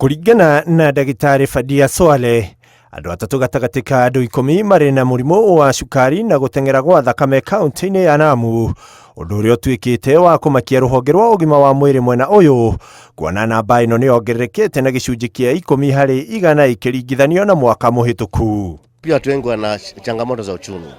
Kũringana na ndagĩtarĩ Fadia Swale, andũ atatũ gatagatĩ ka andũ 10 marĩ na mũrimũ wa cukari na gũteng'era gwa thakame kaunti-inĩ ya Lamu, ũndũ ũrĩa ũtuĩkĩte wa kũmakia rũhonge rwa ũgima wa mwĩrĩ mwena ũyũ, kuona namba ĩno nĩ yongererekete na gĩcunjĩ kĩa 10% ĩkĩringithanio na mwaka mũhĩtũku. Pia watu wengi wana changamoto za uchumi,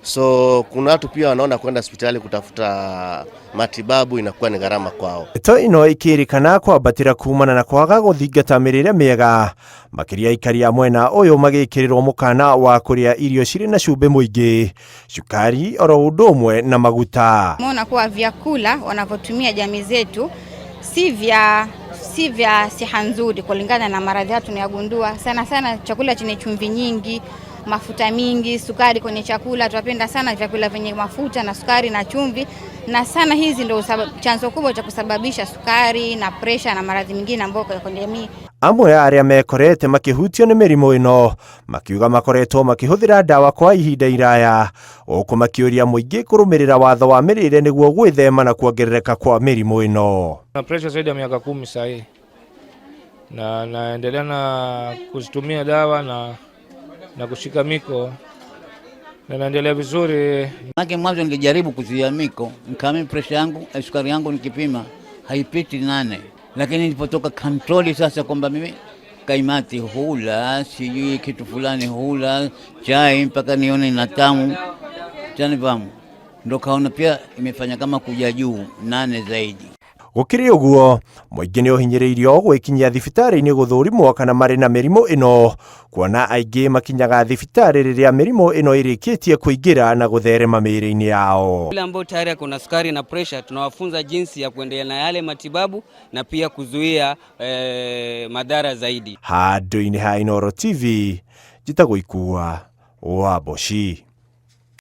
so kuna watu pia wanaona kwenda hospitali kutafuta matibabu inakuwa ni gharama kwao. Ndeto ĩno ĩkĩrĩkana kwambatĩra kumana na kwaga gũthingata mĩrĩre mĩega, makĩria aikari a mwena ũyũ magĩkĩrĩrwo mũkana wa kũrĩa irio cirĩ na cumbĩ mũingĩ, cukari oro ũndũ ũmwe na maguta. Tumeona kuwa vyakula wanavyotumia jamii zetu si vya siha nzuri kulingana na maradhi hayo tunayagundua. Sana sana chakula chenye chumvi nyingi, mafuta mingi, sukari kwenye chakula. Tunapenda sana vyakula vyenye mafuta na sukari na chumvi, na sana hizi ndio chanzo kubwa cha kusababisha sukari na presha na maradhi mengine ambayo kwenye jamii. Amwe a arĩa mekorete makĩhutio nĩ mĩrimũ ĩno makiuga makoretwo makĩhũthĩra ndawa kwa ihinda iraya, gũkũ makĩũria mũingĩ kũrũmĩrĩra watho wa mĩrĩre nĩguo gwĩthema na kuongerereka kwa mĩrimũ ĩno. Na pressure zaidi ya miaka 10 sasa hii na naendelea na kuzitumia dawa na kushika miko na naendelea vizuri. Maana mwanzo nilijaribu kuzuia miko, nikaamini pressure yangu, sukari yangu nikipima haipiti 8, lakini nilipotoka control sasa kwamba mimi kaimati hula sijui kitu fulani hula chai mpaka nione na tamu chanifahamu, ndo kaona pia imefanya kama kuja juu 8 zaidi. Gũkĩrĩ ũguo, mũingĩ nĩ ũhinyĩrĩirio gwĩkinyia thibitarĩ-inĩ gũthũrimwo kana marĩ na mĩrimũ ĩno, kuona aingĩ makinyaga thibitarĩ rĩrĩa mĩrimũ ĩno ĩrĩkĩtie kũingĩra na gũtherema mĩĩrĩ-inĩ yao. Wale ambao tayari kuna sukari na pressure tunawafunza jinsi ya kuendelea na yale matibabu na pia kuzuia madhara zaidi. Handũ-inĩ ha Inooro TV, njĩtagwo Ikua wa Mboci.